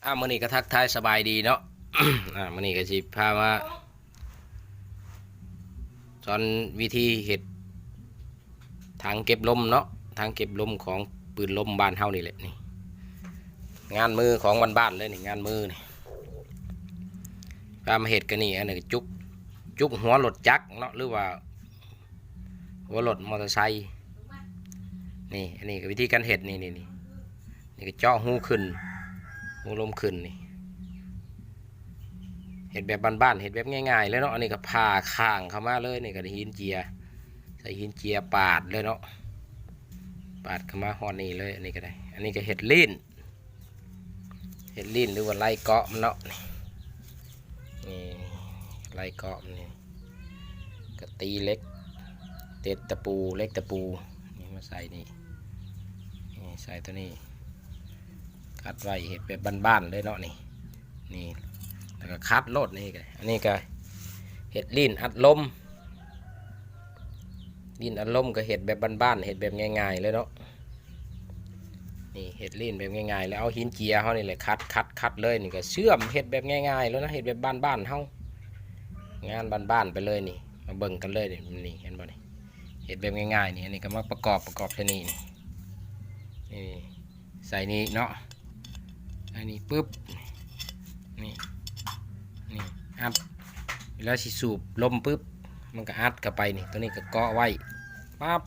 ອ່າ ມື້ນີ້ກໍທັກທາຍສະບາຍດີເນາະ ອ່າ ມື້ນີ້ກໍຊິພາມາສອນວິທີເຮັດຖັງເກັບລົມເນາະ ຖັງເກັບລົມຂອງປືນລົມບ້ານເຮົານີ້ແຫຼະ. ນີ້ງານມືຂອງບ້ານໆເລີຍນີ້ ງານມືນີ້ ພາມາເຮັດກໍນີ້ ອັນນີ້ກໍຈຸກ ຈຸກຫົວລົດຈັກເນາະ ຫຼືວ່າ ຫົວລົດມໍເຕີໄຊ. ນີ້ ອັນນີ້ກໍວິທີການເຮັດ ນີ້ ນີ້ ນີ້ ນີ້ກໍເຈາະຮູຂຶ້ນ ຮູລົມຂຶ້ນນີ້ ເຮັດແບບບ້ານໆ ເຮັດແບບງ່າຍໆເລີຍເນາະ. ອັນນີ້ກໍຜ່າຂ້າງເຂົ້າມາເລີຍ ນີ້ກໍໄດ້ຫີນເຈຍ ໃສ່ຫີນເຈຍປາດເລີຍເນາະ ປາດເຂົ້າມາຮອດນີ້ເລີຍ. ອັນນີ້ກໍໄດ້ ອັນນີ້ກໍເຮັດລີ້ນ ເຮັດລີ້ນ ຫຼືວ່າໄລ່ເກາະມັນເນາະ ນີ້ ໄລ່ເກາະມັນນີ້ ກໍຕີເຫຼັກ ເຕັດຕະປູ ເຫຼັກຕະປູນີ້ມາໃສ່ນີ້ ນີ້ໃສ່ຕົວນີ້ ຄັດໄວ້ ເຮັດແບບບ້ານໆເລີຍເນາະ ນີ້ ນີ້ ແລ້ວກໍຄັດໂລດ. ນີ້ກໍ ອັນນີ້ກໍເຮັດລີ້ນອັດລົມ ລີ້ນອັດລົມກໍເຮັດແບບບ້ານໆ ເຮັດແບບງ່າຍໆເລີຍເນາະ. ນີ້ເຮັດລີ້ນແບບງ່າຍໆ ແລ້ວເອົາຫີນເຈຍເຮົານີ້ແຫຼະ ຂັດໆໆເລີຍ. ນີ້ກໍເຊື່ອມ ເຮັດແບບງ່າຍໆເລີຍນະ ເຮັດແບບບ້ານໆເຮົາ ງານບ້ານໆໄປເລີຍ. ນີ້ມາເບິ່ງກັນເລີຍ ນີ້ ເຫັນບໍ່ນີ້ ເຮັດແບບງ່າຍໆນີ້. ອັນນີ້ກໍມາປະກອບ ປະກອບໃສ່ນີ້ ນີ້ ນີ້ ໃສ່ນີ້ເນາະ ອັນນີ້ປຶບ ນີ້ ນີ້ອັດ ເວລາຊິສູບລົມປຶບ ມັນກໍອັດເຂົ້າໄປນີ້ ຕົວນີ້ກໍເກາະໄວ້ ປັບ